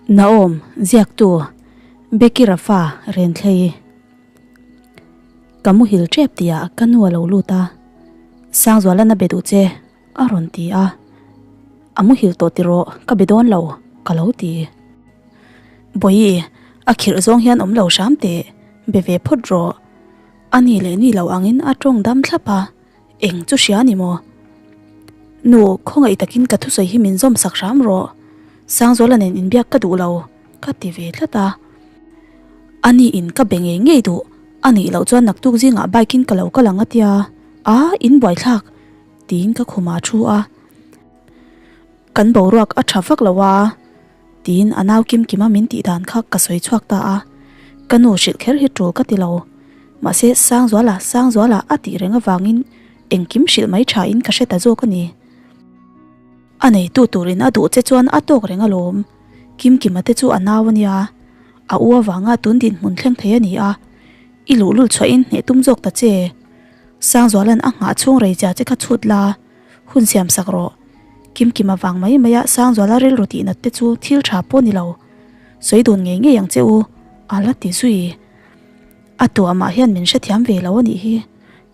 Naom, ziaktu, Becky Rafa, Renthlei. Ka muhil tep tihah ka nu a lo lut a, Sangzualan a be duh che, a rawn ti a. A muhil tawh tiraw, ka be dawn lo, ka lo ti. Bawihi, a khirh zawng hian awm lo hram teh, be ve phawt rawh. A ni leh ni lo angin a tawng dam thlap a, eng chu hria ni maw? Nu, khawngaih takin ka thusawi hi min zawm sak hram rawh. Sangzuala nen inbiak ka duh lo, ka ti ve tlat a. A ni in ka be ngei ngei duh, a nih loh chuan naktuk zingah bike in ka lo kal ang a tia, a inbuaithlak tiin ka khumah a thu a. Kan boruak a tha vak lo a. Tiin a nau kim kima min tih dan kha ka sawi chhuak ta a, ka nu hrilh kher hi tul ka ti lo. Mahse Sangzuala, Sangzuala a tih reng avangin engkim hrilh mai tha in ka hre ta zawk a ni. A neitu turin a duh che chuan a tawk reng alawm, Kim Kima te chu a nau a nia, a u avanga tun dinhmun thleng thei a ni a, i luhlul chhuahin hneh tum zawk ta che. Sangzuala'n a nghah chhung rei chia che kha chhut la. Hun siam sak rawh. Kimkim avang mai mai a Sangzuala rilru tih nat te chu thil tha pawh ni lo. Sawi dun ngei ngei ang che u, a la ti zui. A tuamah hian min hrethiam ve lo a nih hi.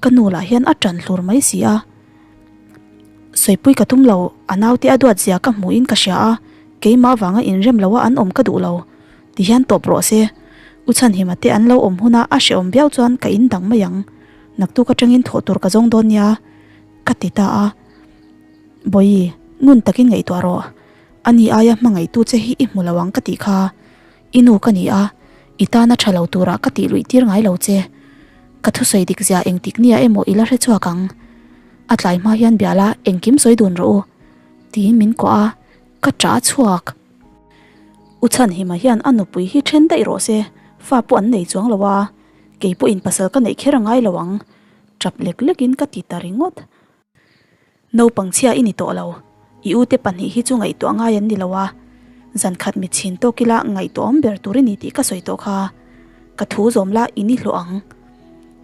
Ka nu lah hian a ṭan hlur mai si a. Sawipui ka tum lo, a naute a duat zia ka hmuhin ka hria a, keimah avanga inrem loa an awm ka duh lo. Ti hian tawp rawh se. U Chhanhima te an lo awm huna a hrehawm viau chuan ka in dang mai ang. Naktuk atangin thawh tur ka zawng dawn nia. Ka ti ta a. Bawihi, ngun takin ngaihtuah rawh. Ani aia hmangaihtu che hi i hmu lo ang ka tih kha. I nu ka ni a, i tana tha lo turah ka tih luih tir ngai lo che. Ka thusawi dik zia engtik nia emaw i la hre chhuak ang. A tlai hma hian bia la engkim sawi dun rawh u. Tiin min kuah a, ka ṭah chhuak. U Chhanhima hian a nupui hi ṭhen daih rawh se, fa pawh an nei chuang lo a, kei pawhin pasal ka neih kher a ngai lo ang. Tap lek lekin ka ti ta ringawt. Naupang chhia i ni tawh lo. I ute pahnih hi chu ngaihtuah ngai an ni lo a. Zan khat mit chhin tawk ila ngaihtuahawm ber tur i ni tih ka sawi tawh kha. Ka thu zawm la i ni hlawh ang.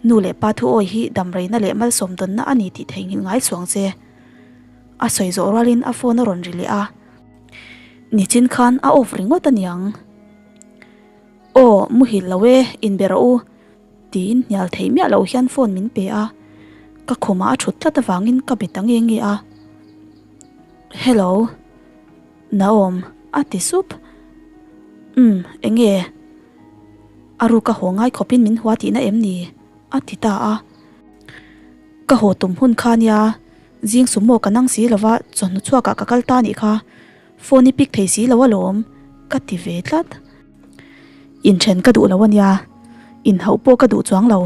Nu leh pa thu awi hi damreina leh malsawm dawnna a ni tih theihnghilh ngai suang che. A sawi zawh rualin a phone a rawn ri leh a. Nichin khan a off ringawt a niang. Aw, muhil lo e, inbe rawh u. Tiin hnial theih miah loh hian phone min pe a, ka khumah a thut tlat avangin ka be ta nge nge a. Hello, Naom a ti sup. Umm, enge? A ruka haw ngai khawpin min hua tihna em ni? a ti ta a. Ka haw tum hun kha nia, zing sumo ka nang si lova chawhnu chhuakah ka kal ta nih kha, phone i pick thei si lo alawm ka ti ve tlat. Inthen ka duh lo a nia, inhauh pawh ka duh chuang lo.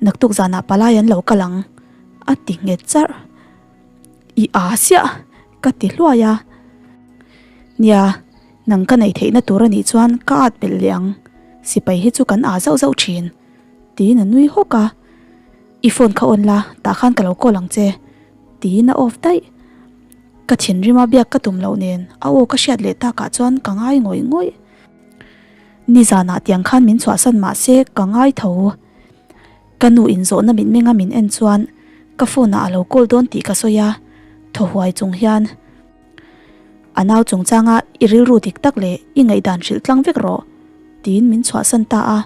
Naktuk zanah palai an lo kal ang, a ti nghet charh. I aa siah, ka ti hluai a. Nia, nang ka neih theihna tur a nih chuan ka at belh leh ang, sipai hi chu kan aa zauh zauh thin, tiin a nui hawk a. I phone kha on la, tah khan ka lo call ang che, tiin a off daih. Ka thinrima biak ka tum loh nen a aw ka hriat leh takah chuan ka ngai ngawih ngawih. Nizanah tiang khan min chhuahsan mah se ka ngai tho. Ka nu inzawhna mitmenga min en chuan ka phone ah a lo call dawn tih ka sawi a, thaw huai chung hian a nau chungchanga i rilru dik tak leh i ngaihdan hrilh tlang vek rawh tiin min chhuahsan ta a,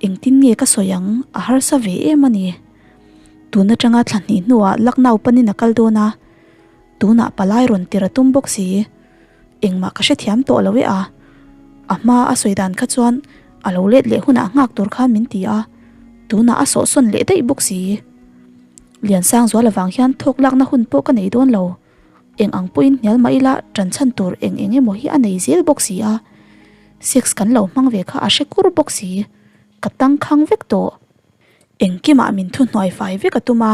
engtin nge ka sawi ang a harsa ve em a ni. Tun atanga thla hnih hnuah Lucknow panin a kal dawn a, tunah palai rawn tir a tum bawk si. Engmah ka hrethiam tawh lo e a. A hma a sawi dan kha chuan a lo let leh hunah nghak tur khan min ti a, tunah a sawhsawn leh daih bawk si. Liansang zual avang hian thawk lakna hun pawh ka nei dawn lo. Eng ang pawhin hnial mah ila ṭan chhan tur eng eng emaw hi a nei zel bawk si a. Sex kan lo hmang ve kha a hre kur bawk si. Ka tangkhang vek tawh. Engkimah min thuhnuai fai vek a tum a,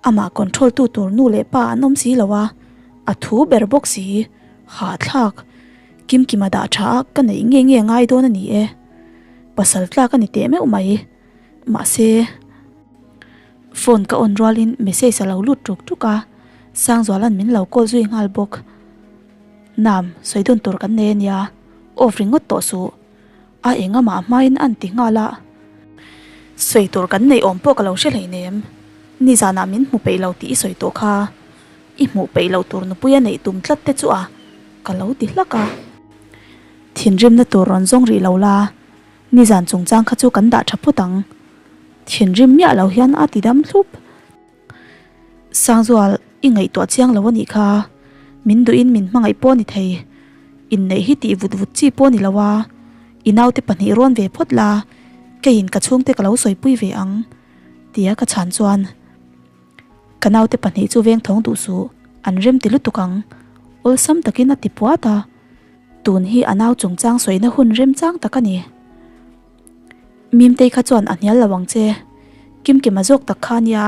amah control tu tur nu leh pa an awm si lo a, a thu ber bawk si, hahthlak, Kimkima dah tha a ka neih nge nge ngai dawn a ni e, pasal tlak a ni teh meuh mai, mahse phone ka on rualin message a lo lut tuk tuk a, Sangzuala'n min lo call zui nghal bawk, Nam, sawi dawn tur kan nei a nia, off ringawt tawh suh. A engamah hmain an ti nghal a. Sawi tur kan neih awm pawh ka lo hre hleinem. Nizanah min hmu peih lo tih i sawi tawh kha. I hmuh peih loh tur nupui a neih tum tlat te chu a, ka lo ti hlak a. Thinrimna tur rawn zawng rih lo la, nizan chungchang kha chu kan dah tha phawt ang. Thinrim miah lo hian a ti dam thlup. Sangzual, i ngaihtuah chiang lo a nih kha. Min duhin min hmangaih pawh a ni thei. Inneih hi tih vut vut chi pawh a ni lo a, i naute pahnih rawn ve phawt la, keiin ka chhungte ka lo sawipui ve ang, tia ka chhan chuan ka naute pahnih chu veng thawng duh suh, an rem ti lutuk ang, awlsam takin a ti puat a, tun hi a nau chungchang sawina hun remchang tak a ni. Mimtei kha chuan a hnial lo ang che, Kimkima zawk tak kha nia,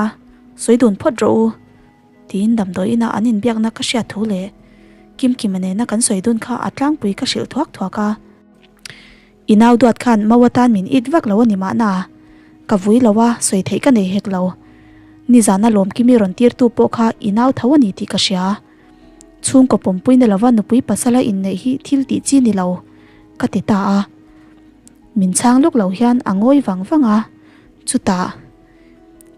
sawi dun phawt rawh u. Tiin damdawi ina an inbiakna ka hriat thu leh Kimkima nena kan sawi dun kha a tlangpui ka hrilh thuak thuak a. I nau duat khan mau atan min it vak lo a ni mahna, ka vui lo a, sawi theih ka nei hek lo. Nizana Lawmkimi rawn tirtu pawh kha i nau tho a ni tih ka hria. Chhungkaw pawmpui na lova nupui pasala inneih hi thil tih chi ni lo, ka ti ta a. Min chhang lawk lo hian a ngawi vang vang a, chutah.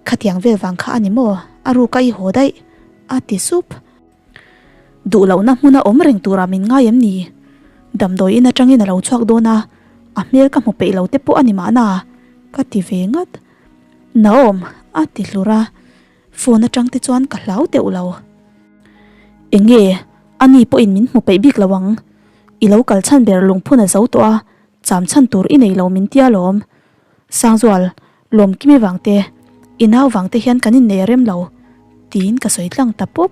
Khatiang vel vang kha a ni maw? A ruk a i haw daih, a ti sup. Duh lohna hmuna awm reng turah min ngai em ni? Damdawi in atangin a lo chhuak dawn a, a hmel ka hmu peih lo te pawh a ni mahna, ka ti ve ngat. Naom, a ti hlur a, phone atang te chuan ka hlau deuh lo. Enge, ani pawhin min hmu peih bik lo ang. I lo kal chhan ber lungphun a zo tawh a, cham chhan tur i nei lo min tia lawm. Sangzual, Lawmkimi vang te, i nau vang te hian kan innei a rem lo, tiin ka sawi tlang ta pawp.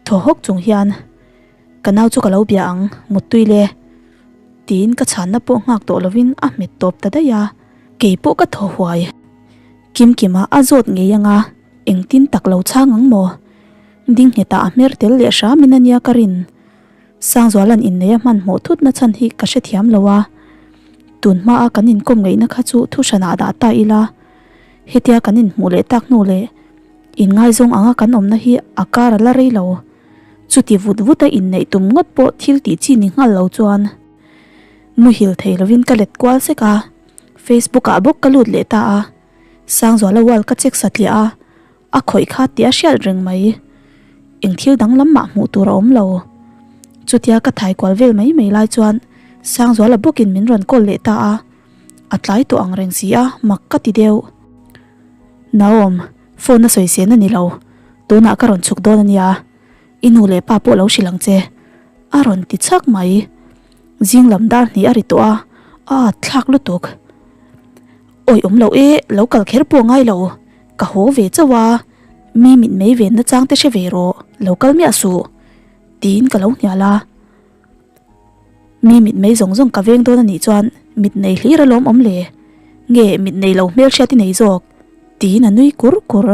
Thaw hawk chung hian, Ka nau chu ka lo bia ang, muttui le, tiin ka chhanna pawh nghak tawh lovin a hmet tawp ta daih a. Kei pawh ka thaw huai. Kimkima a zawt ngei anga engtin tak lo chhang ang maw? Ding nghetah a hmer tel leh hramin a nia ka rin. Sangzuala'n innei a hmanhmawh thut na chhan hi ka hrethiam lo a, tun hmaa kan inkawm ngaihna kha chu thu hranah dah ta ila, hetia kan inhmuh leh tak hnu leh inngaizawng anga kan awmna hi a kar a la rei lo. Chuti vut vuta inneih tum ngawt pawh thil tih chi ni nghal lo chuan muhil thei lovin ka let kual sek a, Facebook ah bawk ka lut leh ta a, Sangzuala wall ka check satliah a. A khawih kha tih a hriat reng mai. Eng thil danglam mah hmuh tur a awm lo. Chutia ka thai kual vel mai mai lai chuan Sangzuala bawkin min rawn call leh ta a. A tlai tawh ang reng si a, mak ka ti deuh. Naom, phone a sawi sen a ni lo. Tunah ka rawn chhuk dawn a nia. I nu leh pa pawh lo hrilh ang che. A rawn ti chak mai. Zing lam dar hnih a ri tawh a, a at thlak lutuk. Awi awm lo e, lo kal kher pawh ngai lo. Ka haw ve chauh a, mi mit mei venna chang te hre ve rawh, lo kal miah suh, tiin ka lo hnial a. Mi mit mei zawng zawng ka veng dawn a nih chuan mit nei hlir a lawm awm le, nge mit nei lo hmelhriat i nei zawk, tiin a nui kur kur.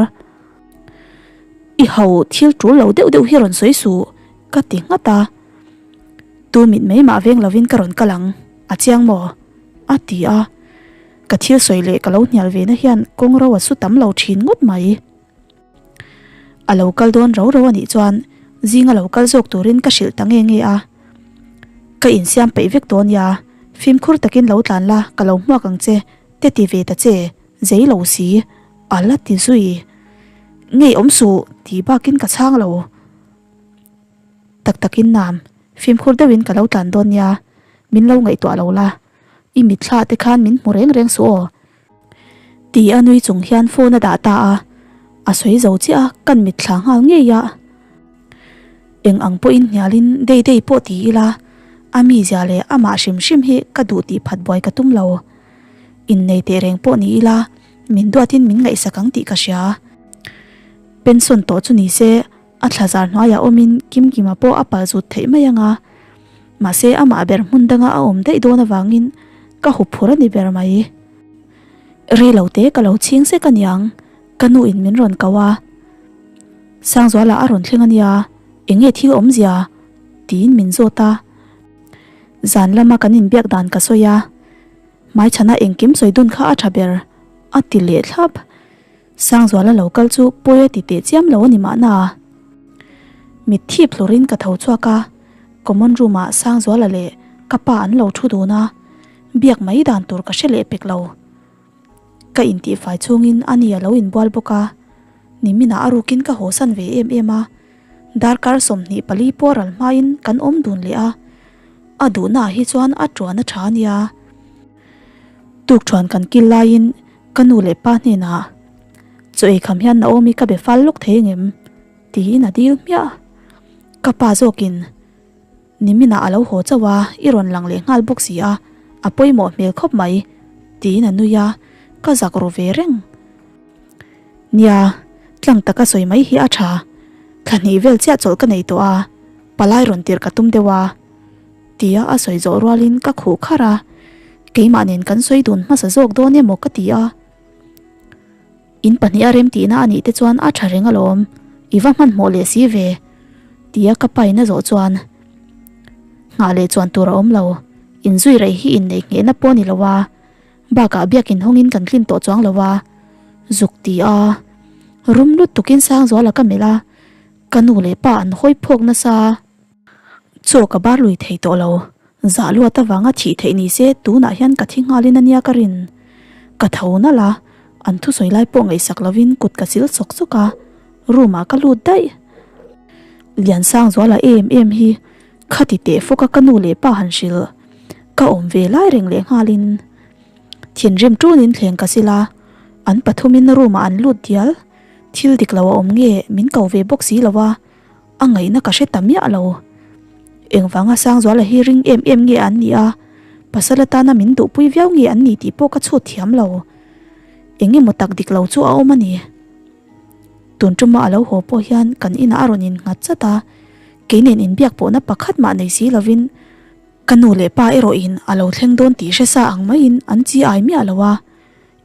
I ho thil tul lo deuh deuh hi rawn sawi suh, ka ti nghat a. Tu mit mei mah veng lovin ka rawn kal ang, a chiang maw? a ti a. Ka thil sawi leh ka lo hnial ve na hian kawng ro a su tam lo thin ngawt mai. A lo kal dawn ro ro a nih chuan zinga lo kal zawk turin ka hrilh ta nge nge a. Ka insiam peih vek dawn nia, fimkhur takin lo tlan la ka lo hmuak ang che te ti ve ta che, zei lo si, a la ti zui. Ngei awm suh tih bakin ka chhang lo. Tak takin nam, fimkhur deuhin ka lo tlan dawn nia, min lo ngaihtuah lo la. I mitthla te khan min hmu reng reng suh aw. Ti a nui chung hian phone a dah ta a, a sawi zo chiah a kan mitthla nghal ngei a. Eng ang pawhin hnialin dei dei pawh ti ila, a mizia leh amah hrim hrim hi ka duh tih phat buai ka tum lo. Innei teh reng pawh ni ila, min duatin min ngaihsak ang tih ka hria. Pension tawh chu ni se. A thlazar hnuaiah awmin Kimkima pawh a pal zut theih mai ang a, mahse amah ber hmun danga a awm daih dawn avangin ka hup phur a ni ber mai. Rei lo te ka lo chhing sek a niang, ka nu in min rawn ko a. Sangzuala a rawn thleng a nia, eng nge thil awmzia? tiin min zawt a. Zan lama kan inbiak dan ka sawi a, hmaichhana engkim sawi dun kha a tha ber, a ti leh thlap. Sangzuala lo kal chu pawi a ti teh chiam lo a ni mahna. Mit thip hlurin ka tho chhuak a, common room ah Sangzuala leh ka pa an lo thu dun a, biak mai dan tur ka hre leh pek lo. Ka intihfai chhungin ani a lo inbual bawk a, niminah a rukin ka hawsan ve em em a, darkar 24 pawh ral hmain kan awm dun leh a. A duhnaah hi chuan a tuan a tha a nia. Tukṭhuan kan kil laiin ka nu leh pa hnenah, Chaw ei kham hian Naomi ka be fal lawk thei angem? tiin a dil hmiah. Ka pa zawkin Niminah a lo haw chauh a, i rawn lang leh nghal bawk si a, a pawimawh hmel khawp mai, tiin a nui a, ka zak ru ve reng. Nia, tlang taka sawi mai hi a tha. Thla hnih vel chiah chawlh ka nei tawh a, palai rawn tirh ka tum deuh a, tia a sawi zawh rualin ka khuh kharh a, keimah nen kan sawi dun hmasa zawk dawn emaw ka ti a. In pahniha remtihna a nih te chuan a tha reng alawm, i va hmanhmawh leh si ve, tia ka pain a zawh chuan nghah leh chuan tur a awm lo, inzui rei hi inneih nghehna pawh a ni lo a, bakah biakin hawngin kan tlin tawh chuang lo a, zuk ti a, rum lutukin Sangzuala ka melh a, ka nu leh pa an hawi phawk nasa. Chaw ka bar lui thei tawh lo. Zah luat avanga thih theih ni se tunah hian ka thi nghalin a nia ka rin. Ka tho nalh a, an thusawi lai pawh ngaihsak lovin kut ka sil sawk sawk a, room ah ka lut daih. Liansangzuala em em hi khati teh fawk a ka nu leh pa han hrilh. Ka awm ve lai reng leh nghalin. Thinrim tunin thleng ka sil a, an pathumin room ah an lut dial. Thil dik lo a awm nge min ko ve bawk si lo a. A ngaihna ka hre ta miah lo. Engvanga Sangzuala hi ring em em nge an nih a, pasal atana min duhpui viau nge an ni tih pawh ka chhut thiam lo. Eng emaw tak dik lo chu a awm a ni. Tun tuma a lo haw pawh hian kan inah a rawn innghat chat a, kei nen inbiak pawhna pakhat mah nei si lovin ka nu leh pa erawhin a lo thleng dawn tih hre sa ang maiin an chi ai miah lo a.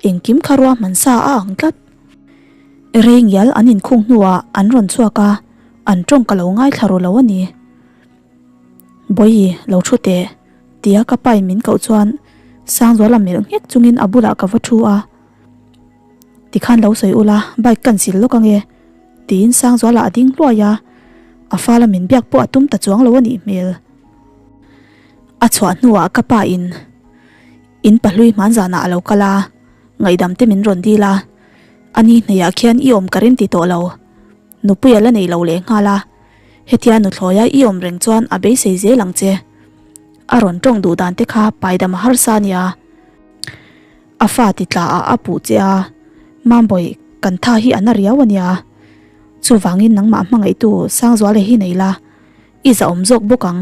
Engkim kha ruahman sa a ang tlat. Rei ngial an inkhung hnuah an rawn chhuak a, an tawng ka lo ngaithla ru lo a ni. Bawihi, lo thu teh, tia ka pain min koh chuan Sangzuala melh nghek chungin a bulah ka va thu a. Tikhan lo sawi ula, bike kan sil lawk ange, tiin Sangzuala a ding hluai a, a fala min biak pawh a tum ta chuang lo a nih hmel. A chhuah hnuah ka pain. In pahlui hman zanah a lo kal a, ngaihdam te min rawn dil a, a ni hneiah khian i awm ka rem ti tawh lo. Nupui a la nei lo leh nghal a, hetia nuthlawia i awm reng chuan a beisei zel ang che. A rawn tawng duh dan te kha paidam a harsa a nia. A fa ti tla ah a puh che a, Mambawi kan tha hi a na riau a nia. Chuvangin nangmah hmangaihtu Sangzuala hi nei la, i zahawm zawk bawk ang.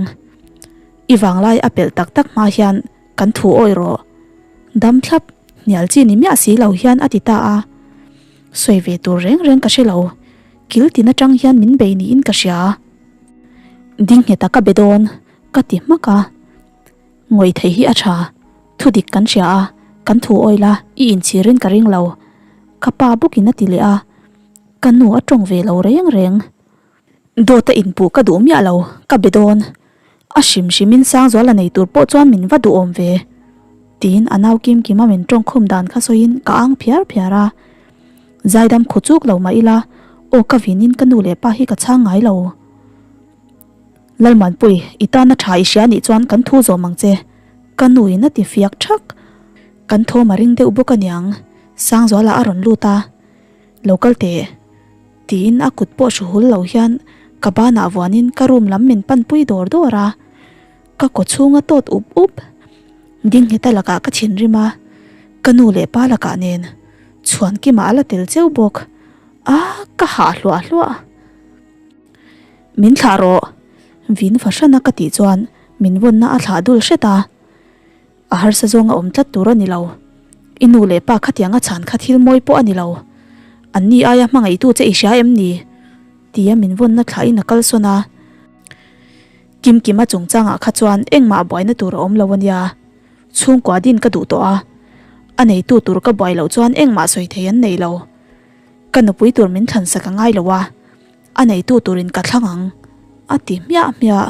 I vanglai a pelh tak tak hma hian Kan thu awih rawh. Dam thlap, hnial chi ni miah si lo hian a ti ta a. Sawi ve tur reng reng ka hre lo. Kil tin atang hian min bei niin ka hria. Ding ngheta ka be dawn, ka ti hmak a. Ngawih theih hi a tha. Thu dik kan hria a, kan thu awih la, i inchhirin ka ring lo. Ka pa bawkin a ti leh a. Ka nu a tawng ve lo reng reng. Dawt a inpuh ka duh miah lo, ka be dawn. A hrim hrimin Sangzuala nei tur pawh chuan min va duhawm ve. Tiin a nau Kim Kima min tawngkhum dan kha sawiin ka ang phiar phiar a. Zaidam khu chuk lo mah ila, aw ka vinin ka nu leh pa hi ka chhang ngai lo. Lalmuanpui, i tana tha i hria nih chuan kan thu zawm ang che. Ka nuin a ti fiak thak. Kan thawm a ring deuh bawk aniang. Sangzuala a rawn lut a. Lo kal teh. Tiin a kut pawh hru hul lo hian ka banah vuanin ka room lam min panpui dawr dawr a, ka kaw chhung a tawt up up. Dingheta lakah ka thinrim a, ka nu leh pa lakah nen Chhuankima a la tel cheu bawk a, ka hah hluah hluah. Min thlah rawh, vin fahran a ka tih chuan min vawnna a thlah dul hret a. A harsa zawng a awm tlat tur a ni lo. I nu leh pa khatiang a chhan kha thil mawi pawh a ni lo. An ni aia hmangaihtu che i hria em ni? Tia min vawnna thlahin a kalsawn a. Kimkima chungchangah kha chuan engmah buaina tur a awm lo a nia. Chhungkua din ka duh tawh a. A neitu tur ka buai loh chuan engmah sawi thei an nei lo. Ka nupui tur min thlansak a ngai lo a. A neitu turin ka thlang ang, a ti hmiah hmiah.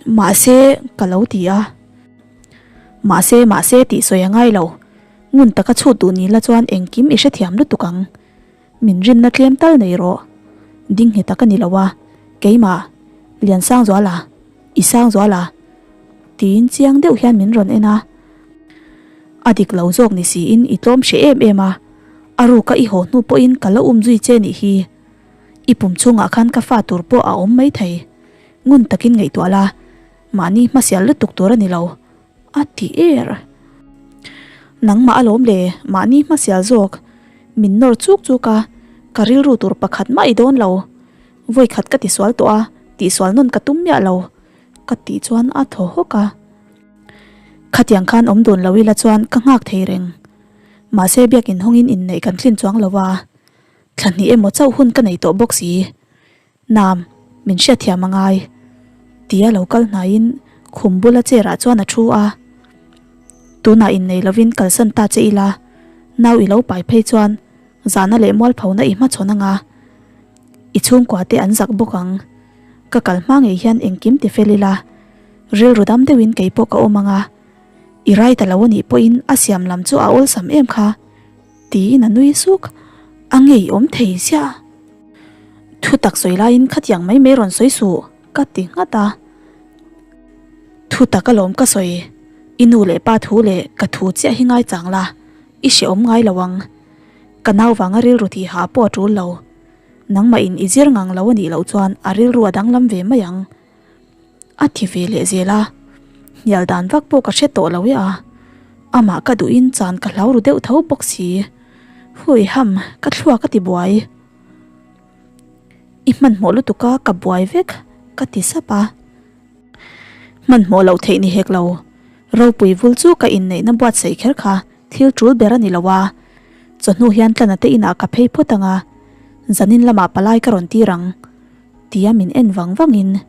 Mahse, ka lo ti a. Mahse, mahse tih sawi a ngai lo. Ngun taka chhut duh ni la chuan engkim i hrethiam lutuk ang. Min rinna tlem tal nei rawh. Ding nghet tak a ni lo a, keimah, Liansangzuala, i Sangzuala, tiin chiang deuh hian min rawn en a. A dik lo zawk ni siin i tlawm hreh em em a, a ruka i haw hnu pawhin ka la um zui che nih hi. I pum chhungah khan ka fa tur pawh a awm maithei. Ngun takin ngaihtuah la. Mahni hmasial lutuk tur a ni lo, a ti er. Nangmah alawm le, mahni hmasial zawk. Min nawr chuk chuk a, ka rilru tur pakhat mah i dawn lo. Vawikhat ka tisual tawh a, tihsual nawn ka tum miah lo, ka tih chuan a thaw hawk a. Khatiang khan awm dun lo ila chuan ka nghak thei reng. Mahse biakin hawngin inneih kan tlin chuang lo a, thla hnih emaw chauh hun ka nei tawh bawk si. Nam, min hriatthiam a ngai. Tia lo kal hnaiin khum bula chair ah chuan a thu a. Tunah innei lovin kalsan ta che ila, nau i lo pai phei chuan zahna leh mualphona i hmachhawn anga i chhungkua te an zak bawk ang. Ka kal hma ngei hian engkim ti fel ila, rilru dam deuhin kei pawh ka awm anga, i rai ta lo anih pawhin a siam lam chu a awlsam em kha, tiin a nui suk. A ngeiawm thei ziah. Thu tak sawi laiin khatiang mai mai rawn sawi suh, ka ti nghat a. Thu tak alawm ka sawi, i nu leh pa thu leh ka thu chiah hi ngaichang la, i hrehawm ngai lo ang. Ka nau vanga rilru tih hah pawh a tul lo. Nangmah in i zir ngang lo a nih loh chuan a rilru a danglam ve mai ang. A ti ve leh zel a, hnial dan vak pawh ka hre tawh lo e a, amah ka duhin chan ka hlau ru deuh tho bawk si. Hui ham, ka thluak a ti buai. I hmanhmawh lutuk a, ka buai vek, ka ti sap a. Hmanhmawh loh theih ni hek lo. Ropui vul chu ka inneihna buatsaih kher kha thil tul ber a ni lo a. Chawhnu hian tlana te inah ka phei phawt ang a, zanin lamah palai ka rawn tir ang, tia min en vang vangin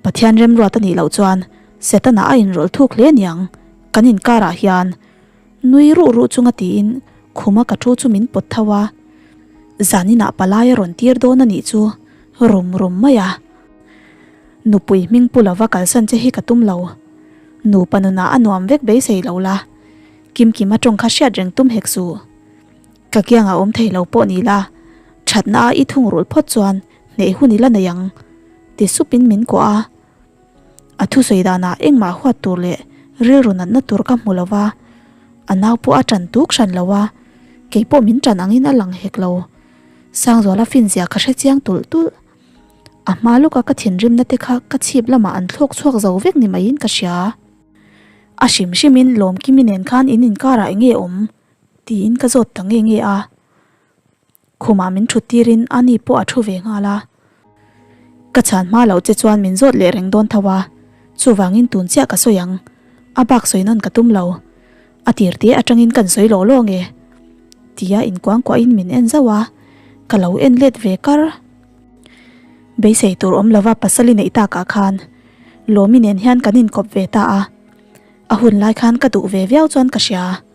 Pathian remruat a nih loh chuan Setana a inrawlh thuk hle aniang kan inkarah hian nui ruh ruh chunga tiin khuma ka thu chu min pawt tho a, zaninah palai a rawn tir dawn a nih chu rum rum mai a. Nupui hming pu lova kalsan che hi ka tum lo. Nupa nunah a nuam vek beisei lo la, Kimkima tawng kha hriat reng tum hek suh. Ka kiangah awm thei lo pawh ni la, thatna a i thungrulh phawt chuan hneh hun i la nei ang, ti supin min kuah a. A thusawi danah engmah huat tur leh rilru natna tur ka hmu lo va, a nau pawh a ṭan tuk hran lo a, kei pawh min ṭan angin a lang hek lo. Sangzuala finzia ka hre chiang tulh tulh. A hma lawka ka thinrimna te kha ka chhip lamah an thlawk chhuak zo vek ni maiin ka hria. A hrim hrimin Lawmkimi nen khan in inkarah eng nge awm? tiin ka zawt ta nge nge a. Khumah min thut tirin ani pawh a thu ve nghal a. Ka chhan hma loh che chuan min zawt leh reng dawn tho a, chuvangin tun chiah ka sawi ang. A bak sawi nawn ka tum lo. A tir te atangin kan sawi lawh lawh nge? Tia inkuangkuahin min en zauh a, ka lo en let ve kar. Beisei tur awm lova pasal i neih takah khan Lawmi nen hian kan inkawp ve ta a, a hun lai khan ka duh ve viau chuan ka hria.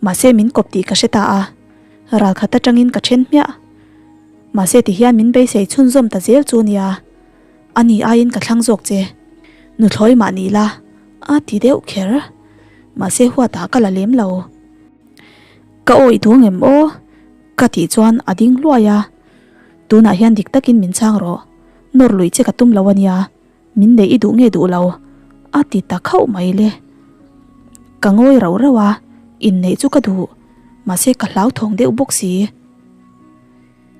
Mahse min kawp tih ka hre ta a, ralkhat atangin ka then hmiah. Mahse tihian min beisei chhunzawm ta zel chu nia, ani aiin ka thlang zawk che. Nuthlawi mah ni la, a ti deuh kher. Mahse huatah ka la lem lo. Ka awih duh ngem aw? Ka tih chuan a ding hluai a, Tunah hian dik takin min chhang rawh, nawr luih che ka tum lo a nia, min neih i duh nge duh lo? A ti ta khauh mai le. Ka ngawi rauh rauh a, inneih chu ka duh, mahse ka hlauthawng deuh bawk si.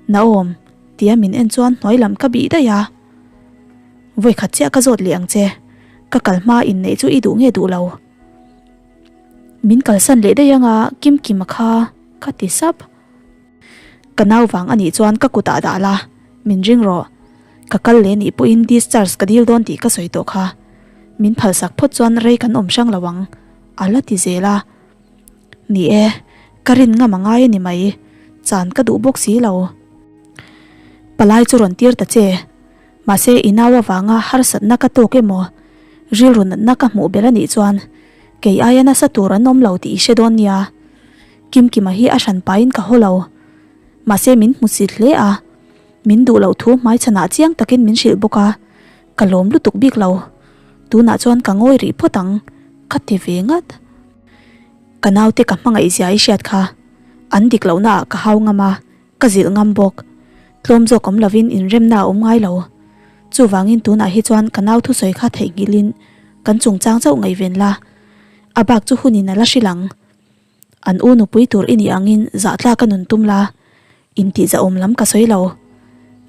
Naom, tia min en chuan hnuai lam ka bih daih a. Vawikhat chiah ka zawt leh ang che, ka kal hma inneih chu i duh nge duh lo? Min kalsan leh daih anga Kimkima kha ka ti sap. Ka nau vang anih chuan ka kutah dah la, min ring rawh. Ka kal leh nih pawhin discharge ka dil dawn tih ka sawi tawh kha. Min phalsak phawt chuan rei kan awm hrang lo ang, a la ti zel a. Ni e, ka rin ngam a ngai a ni mai, chan ka duh bawk si lo. Palai chu rawn tir ta che. Mahse i nau avanga harsatna ka tawk emaw, rilru natna ka hmuh belh anih chuan kei aia nasa tur an awm lo tih i hre dawn nia. Kimkima hi a hran pahin ka haw lo. Mahse min hmu sit hle a, min duh loh thu hmaichhanah chiang takin min hrilh bawk a, ka lawm lutuk bik lo. Tunah chuan ka ngawi rih phawt ang, ka ti ve ngat. Ka naute ka hmangaih zia i hriat kha, an dik lohnaah ka hau ngam a, Ka zilh ngam bawk. Tlawm zawk awm lovin inremna a awm ngai lo. Chuvangin tunah hi chuan ka nau thusawi kha theihnghilhin kan chungchang chauh ngaihven la. A bak chu hunin a la hrilh ang. An u nupui tur i nih angin zahtlak a nun tum la. Intihzahawm lam ka sawi lo.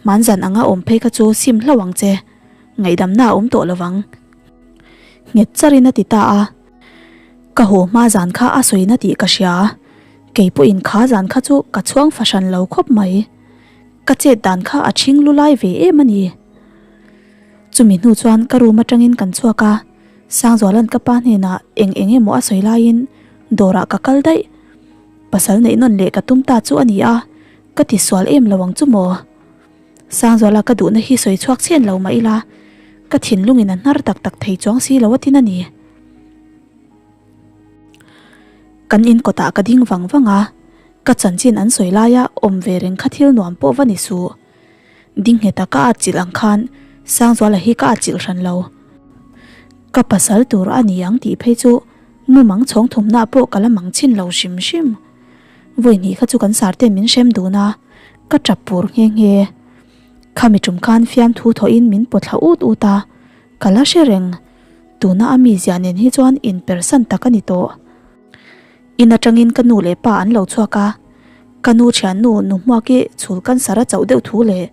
Hmanzan anga awm phei kha chu sim hlauh ang che. Ngaihdamna a awm tawh lovang. Nghet charin a ti ta a. Ka haw hma zan kha a sawina tih ka hria. Kei pawhin kha zan kha chu ka chhuang fahran lo khawp mai. Ka chet dan kha a ṭhing lu lai ve em a ni. Chumi hnu chuan ka room aṭangin kan chhuak a, Sangzuala'n ka pa hnenah eng eng emaw a sawi laiin dawrah ka kal daih. Pasal neih nawn leh ka tum ta chu a ni a, ka ti sual em lo ang chu maw? Sangzuala ka duhna hi sawi chhuak chhen lo mah ila, ka thinlungin a hnar tak tak thei chuang si lo a tin a ni. Kan in kawtah ka ding vang vang a, ka chanchin an sawi laia awm ve reng kha thil nuam pawh va ni suh. Ding ngheta ka atchilh ang khan Sangzuala hi ka atchilh hran lo. Ka pasal tur a ni ang tih phei chu mumang chhawng thumna pawh ka la mang chhin lo hrim hrim. Vawi hnih kha chu kan sar ten min hrem dun a, ka tap pur nghe nghe. Khami tum khan fiamthu thawhin min pawthla ut ut a, ka la hre reng. Tuna a mizia nen hi chuan inpersan tak a ni tawh. In atangin ka nu leh pa an lo chhuak a, ka nu thiannu nu hmuaki chhul cancer a chauh deuh thu leh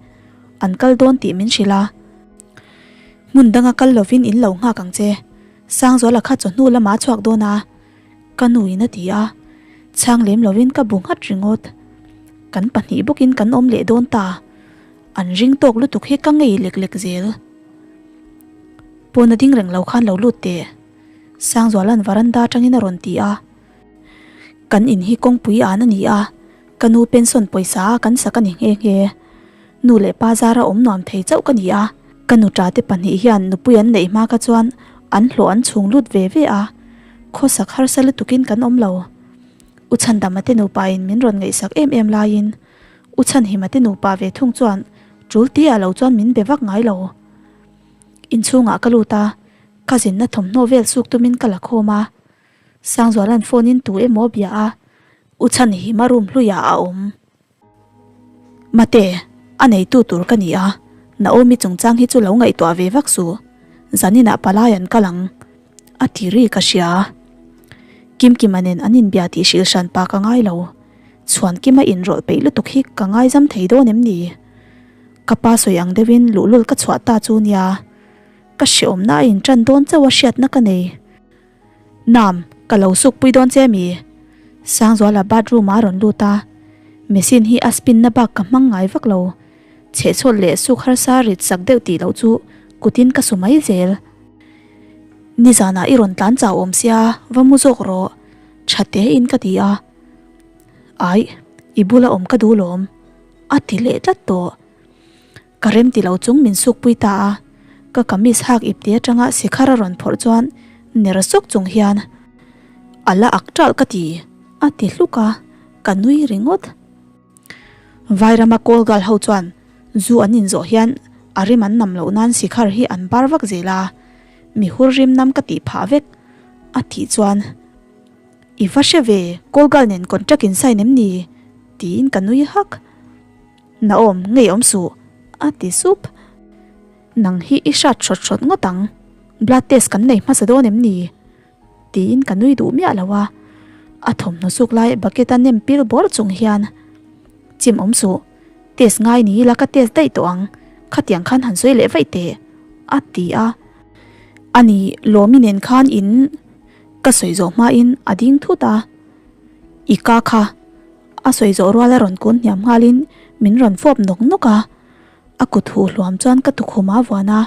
an kal dawn tih min hrilh a. Hmun danga kal lovin in lo nghak ang che, Sangzuala kha chawhnu lama a chhuak dawn a, ka nu in a ti a, chhang lem lovin ka bu nghat ringawt. Kan pahnih bawkin kan awm leh dawn ta, an ring tawk lutuk hi ka ngei lek lek zel. Pawn a ding reng lo khan lo lut teh. Sangzuala'n varanda atangin a rawn ti a. Kan in hi kawngpui an a ni a, ka nu pension pawisa a kan sak a ni nghe nghe. Nu leh pa zara awm nuam thei chauh ka ni a, ka nuṭa te pahnih hian nupui an neih hma kha chuan an hlawh an chhung lut ve ve a, khawsak harsa lutukin kan awm lo. U Chhandama te nupain min rawn ngaihsak em em laiin U Chhanhima te nupa ve thung chuan ṭul tia lo chuan min be vak ngai lo. Inchhungah ka lut a, Ka zinna thawmhnaw vel suk tumin ka la khawm a, Sangzuala'n phone in tu emaw a bia a, U Chhanhima room hluiah a awm. Mate, a neitu tur ka ni a, Naomi chungchang hi chu lo ngaihtuah ve vak suh, zaninah palai an kal ang, a ti ri ka hria. Kimkima nen an inbia tih hrilh hran pa ka ngai lo, Chhuankima inrawlh peih lutuk hi ka ngaizam thei dawn em ni? Ka pa sawi ang deuhin luhlul ka chhuah ta chu nia. Ka hreawmna a inṭan dawn chauh a hriatna ka nei. Nam, ka lo sukpui dawn che mi? Sangzuala bathroom ah a rawn lut a, machine hi a spin na bak ka hmang ngai vak lo. Chhehchhawt leh suk harsa rit sak deuh tih loh chu kutin ka su mai zel. Nizanah i rawn tlan chau awm sia, va mu zawk rawh, tha tein ka ti a. Aih, i bula awm ka duh lawm, a ti leh tlat tawh. Ka rem ti lo chung min sukpui ta a, ka kamis hak ipte atanga sikhar a rawn phawrh chuan ner sawk chung hian A la ak ṭalh ka ti, a ti hluk a, ka nui ringawt. Vairama kawl gal ho chuan zu an inzawh hian a rim an nam loh nan sikhar hi an bar vak zel a, mi hur rim nam ka tih phah vek, a tih chuan I va hre ve, kawl gal nen contract in sign em ni? tiin ka nui hak. Naawm, ngei awm suh, a ti sup. Nang hi i hrat hrawt hrawt ngawt ang, blood test kan nei hmasa dawn em ni? tiin ka nui duh miah lo a, a thawmhnaw suk lai bucket a nem pil bawr chung hian, Chim awm suh, test ngai ni ila ka test daih tawh ang, khatiang khan han sawi leh vaih teh, a ti a. Ani, Lawmi nen khan in ka sawi zawh hmain a ding thut a, I ka kha. A sawi zawh rual a rawn kun hniam nghalin min rawn fawp nawk nawk a, a kut huh hluam chuan ka tukhum a vuan a,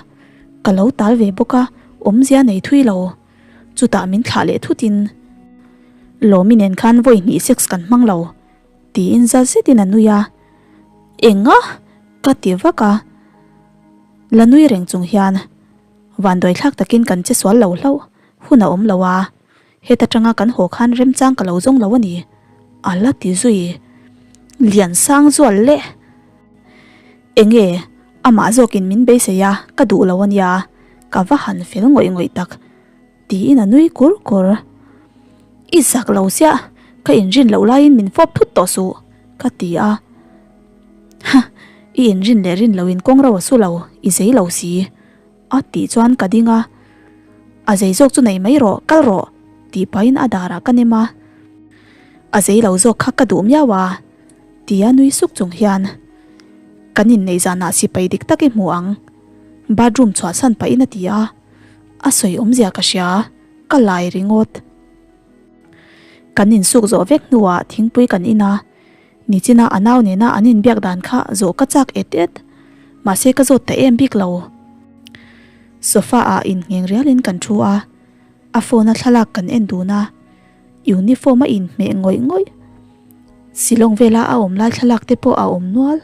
ka lo tal ve bawk a, awmzia nei thui lo. Chutah min thlah leh thutin, Lawmi nen khan vawi hnih sex kan hmang lo, tiin za zetin a nui a. Enga? ka ti vak a, la nui reng chung hian, Vanduaithlak takin kan che sual lo hlauh, hun a awm lo a. Heta tanga kan haw khan remchang ka lo zawng lo a ni, a la ti zui. Lian sang zual le. Enge, amah zawkin min beisei a, ka duh lo a nia, ka va han fel ngawih ngawih tak, tiin a nui kur kur. I zak lo chiah, ka inrin loh laiin min fawp thut tawh suh, ka ti a. Ha, i inrin leh rin loin kawng ro a su lo, i zei lo si. A tih chuan ka ding a, A zei zawk chu nei mai rawh, kal rawh, tih pahin a darah ka nem a. A zei lo zawk kha ka duh miau a, tia nui suk chung hian, Kan inneih zanah sipai dik tak i hmu ang, bathroom chhuahsan pahin a ti a. A sawi awmzia ka hria, ka lai ringawt. Kan insuk zawh vek hnuah thingpui kan in a, nichina a nau nena an inbiak dan kha zawh ka chak et et, mahse ka zawt ta em bik lo. Sofa ah inngheng rialin kan thu a, a phone a thlalak kan en dun a, uniform a inhmeh ngawih ngawih. Silawng vela a awm lai thlalak te pawh a awm nual.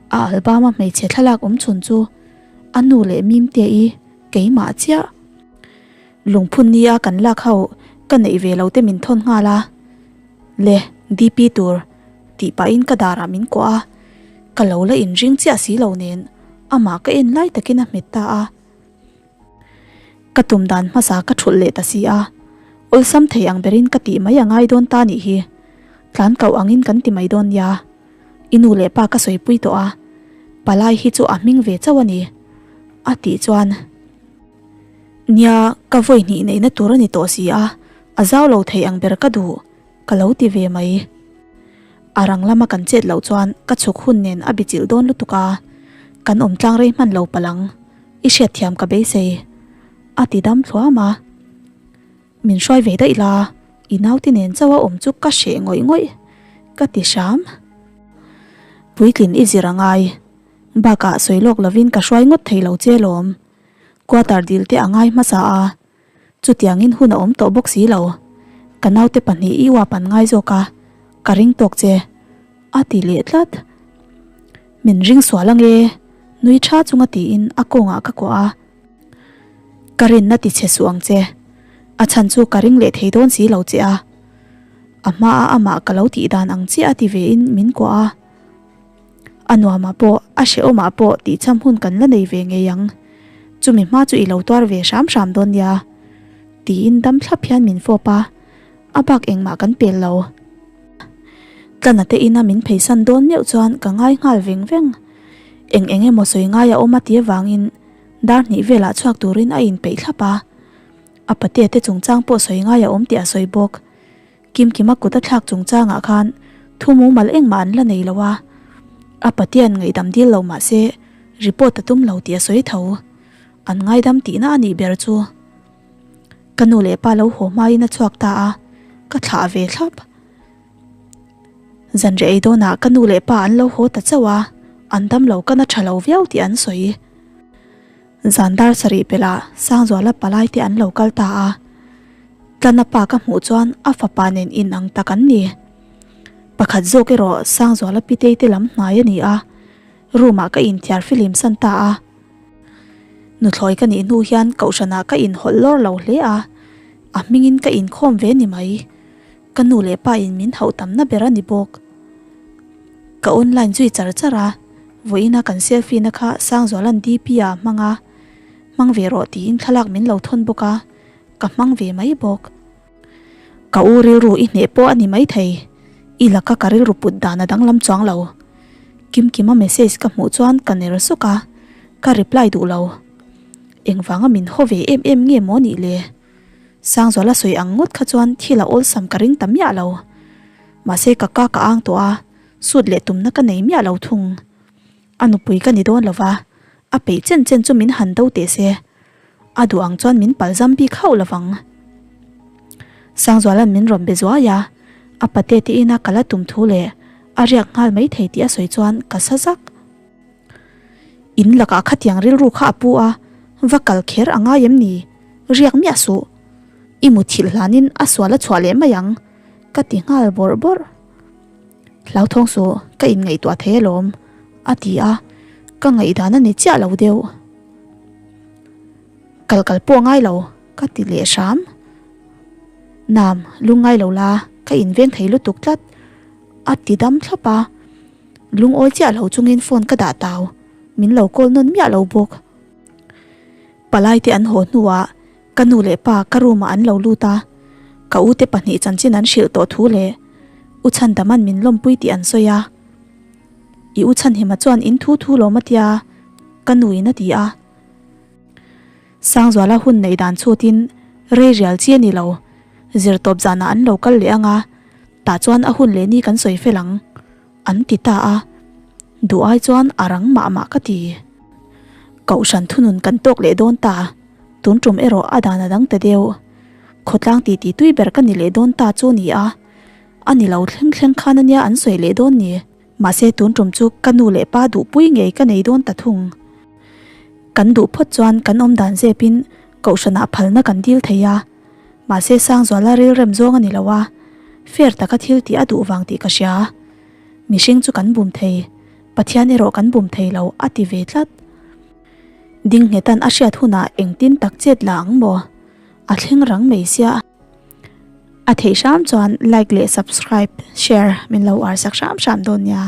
A album a hmeichhe thlalak awm chhun chu a nu leh Mimte i keimah chiah. Lungphun nia kan lak ho ka neih ve lo te min thawn nghal a, Le, DP tur tih pahin ka darah min kuah a, ka lo la inring chiah si lo nen amah ka en lai takin a hmet ta a. Ka tum dan hmasa ka thulh leh ta si a, awlsam thei ang berin ka tih mai a ngai dawn ta nih hi, tlan koh angin kan ti mai dawn nia, i nu leh pa ka sawipui tawh a, palai hi chu a hming ve chauh a ni, a tih chuan. Nia, ka vawi hnih neihna tur a ni tawh si a, a zau lo thei ang ber ka duh, ka lo ti ve mai. A rang lama kan chet loh chuan ka chhuk hun nen a bichilh dawn lutuk a, kan awm tlang rei hman lo palh ang, i hriatthiam ka beisei, a ti dam thluam a. Min hruai ve daih la, i naute nen chauh a awm chu ka hreh ngawih ngawih, ka ti hram. Puitlin i zir a ngai, bakah sawi lawk lovin ka hruai ngawt thei lo che lawm. Quarter dil te a ngai hmasa a, chutiangin hun a awm tawh bawk si lo. Ka naute pahnih i uap an ngai zawk a, ka ring tawk che, a ti leh tlat. Min ring sual ange, nui tha chunga tiin a kawngah ka kuah a. Ka rinna ti chhe suh ang che, a chhan chu ka ring leh thei dawn si lo che a. A hmaa amah ka lo tih dan ang chiah a ti vein min kuah a. A nuamah pawh, a hrehawmah pawh tihcham hun kan la nei ve ngei ang. Chumi hma chu i lo tuar ve hram hram dawn nia. Tiin dam thlap hian min fawp a, a bak engmah kan pel lo. Tlana te ina min pheisan dawn meuh chuan ka ngai nghal veng veng. Eng eng emaw sawi ngai a awm a ti avangin dar hnih velah chhuak turin a inpeih thlap a. A patea te chungchang pawh sawi ngai a awm tih a sawi bawk. Kimkima kut a thlak chungchangah khan thu mumal engmah an la nei lo a, a Pathian ngaihdam dil lo mah se report a tum lo tih a sawi tho. An ngaidam tihna a nih ber chu. Ka nu leh pa lo haw hmain a chhuak ta a, ka thlah ve thlap. Zanriah ei dawnah ka nu leh pa an lo haw ta chauh a, an dam lo ka na tha lo viau tih an sawi. Zan dar sarih pelh ah Sangzuala palai te an lo kal ta a, Tlana pa ka hmuh chuan a fapa nen in ang tak an ni. Pakhat zawk erawh Sangzuala pitei te lam hnai a ni a, room ah ka inthiar filim san ta a. Nuthlawi ka nih hnu hian kohhran ah ka inhawlh lawr lo hle a, a hmingin ka inkhawm ve ni mai. Ka nu leh pa in min hauh tamna ber a ni bawk. Ka online zui char char a, vawiina kan selfie na kha Sangzuala'n DP ah a hmang a, hmang ve rawh tiin thlalak min lo thawn bawk a, ka hmang ve mai bawk. Ka u rilru i hneh pawh a ni maithei, i laka ka rilru put dan a danglam chuang lo. Kimkima message ka hmuh chuan ka ner sawk a, ka reply duh lo. Engvanga min haw ve em em nge maw nih le? Sangzuala sawi ang ngawt kha chuan thil a awlsam ka ring ta miah lo. Mahse ka ka ka ang tawh a, sut leh tumna ka nei miah lo thung. A nupui ka ni dawn lo va, a peih chen chen chu min han do teh se. A duh ang chuan min palzam bik hauh lo vang. Sangzuala'n min rawn be zuai a, a pate te ina ka la tum thu leh a riak nghal mai thei tih a sawi chuan ka sa zak. In lakah khatiang rilru kha a pu a, va kal kher a ngai em ni? Riak miah suh. I muthilh hlanin a sual a chhuah leh mai ang, ka ti nghal bawrh bawrh. Hlauthawng suh, ka inngaihtuah thei alawm, a ti a, ka ngaihdan a ni chiah lo deuh. Kal kal pawh a ngai lo, ka ti leh hram. Nam, lungngai lo la, ka inveng thei lutuk tlat, a ti dam thlap a. Lungawi chiah lo chungin phone ka dah tau, min lo call nawn miah lo bawk. Palai te an haw hnuah ka nu leh pa ka room ah an lo lut a, ka u te pahnih chanchin an hrilh tawh thu leh U Chhandama'n min lawmpui tih an sawi a. I U Chhanhima chuan in thu thu lawm a tia, ka nu in a ti a. Sangzuala hun neih dan chhutin rei rial chi a ni lo, zirtawp zanah an lo kal leh ang a, Tah chuan a hun leh ni kan sawi fel ang, an ti ta a. Duh ai chuan a rang mah mah ka ti. Kohhran thunun kan tawk leh dawn ta. tun tum erawh a dan a dang ta deuh. Khawtlang titi tui ber ka ni leh dawn ta chu ni a, a ni lo thleng thleng khan ania an sawi leh dawn ni. Mahse tun tum chu ka nu leh pa duhpui ngei ka nei dawn ta thung. Kan duh phawt chuan kan awm dan zepin kohhranah phalna kan dil thei a, mahse Sangzuala rilrem zawng a ni lo a, fair taka thil tih a duh vang tih ka hria. Mihring chu kan bum thei, Pathian erawh kan bum thei lo a ti ve tlat. Dingnghetan a hriat hunah engtin tak chet la ang maw? A thleng rang mai sia. A theih hram chuan like leh subscribe, share min lo arsak hram hram dawn nia.